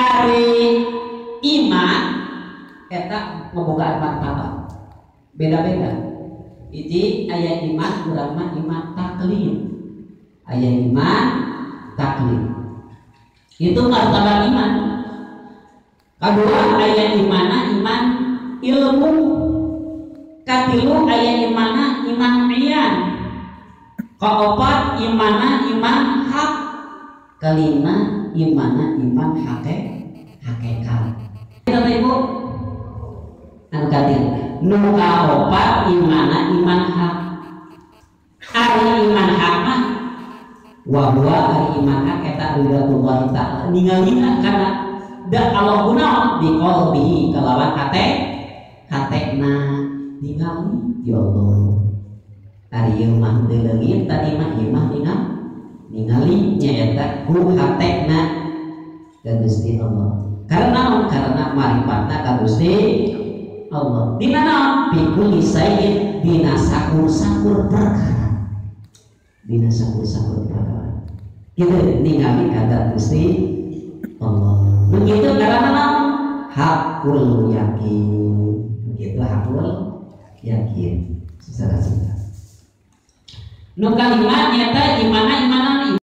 Ari iman eta ngabogaan martabat beda-beda. Hiji aya iman urang mah iman taklid, aya iman taklid itu martabat iman. Kedua aya imana iman ilmu. Katilu aya imana iman iyan. Kaopat imana iman hak. Kelima imana iman hakikat. Bapak Ibu anu katilu nu kaopat imana iman hak. Ari iman hak mah wa huwa ari iman hak eta ridhatullah ta'ala ningalina kana da Allah kunaon biqalbihi kalawan hate hatena ningali ya Allah. Ari ieu mah teu leungit tadi mah ieu mah ningali nyaeta ku hatena ka Gusti Allah. Karena karena marifatna ka Gusti Allah. Dina naon pikul sayyid dina sakur-sakur perkara. Dina sakur-sakur perkara. Kitu ningali ka Gusti Allah. Begitu karena naon hakul yakin. Begitu hakul yakin secara singkat. Nu kalima nyata imana imana